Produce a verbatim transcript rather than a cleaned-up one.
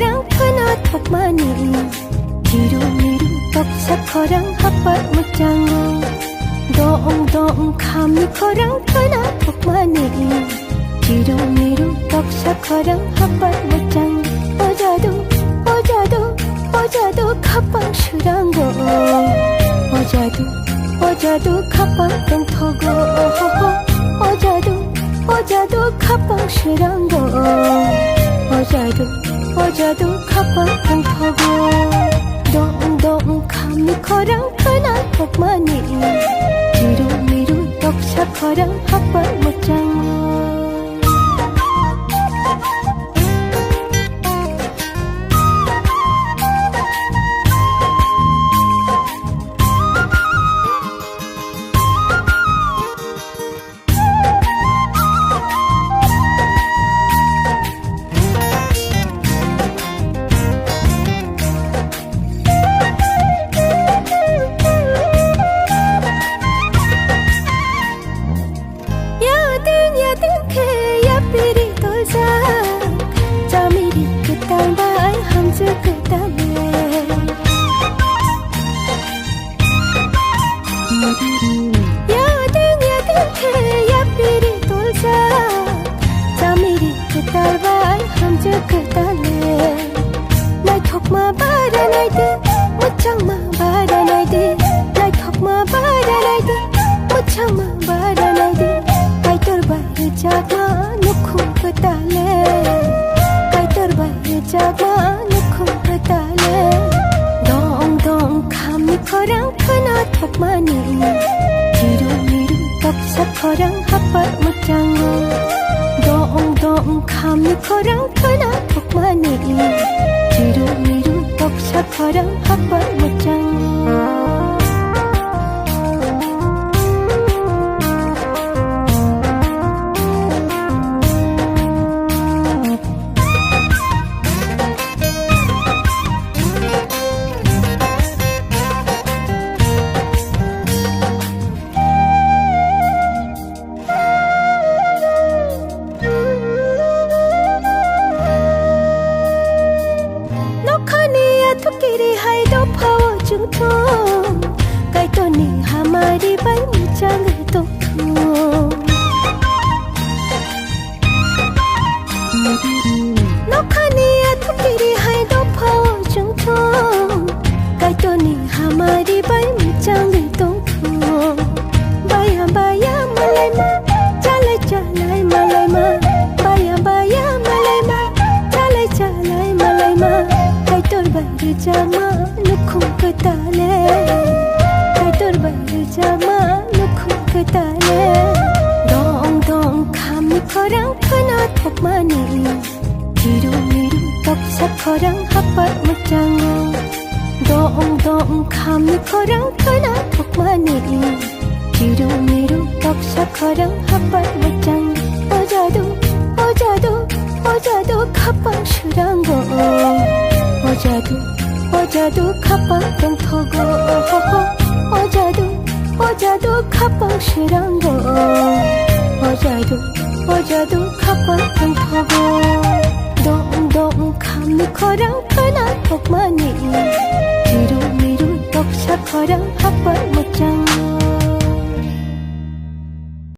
Rang khwna thokmani, chiru miru toksa khorang hapar mwchango. Dong dong khamni khorang khwna thokmani, chiru miru toksa khorang hapar mwchang. O jadu, o jadu, o jadu khapang surango. O jadu, o jadu khapang tongthogo. O jadu, o jadu khapang surango. O jadu, o jadu khapang tongthogo. Dong dong khamni khorang khwna thokmani, chiru miru toksa khorang hapar mwchango. Yading yading khe yapiri toljak, chamiri kwtal bai hamjwk kwtal le. Yading yading khe yapiri toljak, chamiri kwtal bai hamjwk kwtal le. Naithokma bara naidi, mwchangma bara naidi. Naithokma bara naidi, mwchangma bara naidi. Kaitor bai rwjakma nukhung kwtal le. Kaitor bai rwjakma nukhung kwtal le. Dong dong khamni khorang khwna thokmani, chiru miru toksa khorang hapar mwchango. Dong dong khamni khorang khwna thokmani, chiru miru toksa khorang hapar mwchango. Nokhani athukiri hai dophao chwngthung, Kaitorni hamari bai mwchangwi tongthung. Nokhani athukiri hai dophao chwngthung, Kaitorni hamari bai mwchangwi tongthung. Baya baya malaima, chalai chalai malaima. Baya baya malaima, chalai chalai malaima. Kaitor bai rwjakma nukhung kwtal le. Kaitor bai rwjakma nukhung kwtal le. Dong dong khamni khorang khwna thokmani, chiru miru toksa khorang hapar mwchango. Dong dong khamni khorang khwna thokmani, chiru miru toksa khorang hapar mwchang. O jadu, o jadu, o jadu khapang surango. O jadu, o jadu khapang tongthogo. O jadu, o jadu khapang surango. O jadu, o jadu khapang tongthogo. Dong dong khamni khorang khwna thokmani, chiru miru toksa khorang hapar mwchang.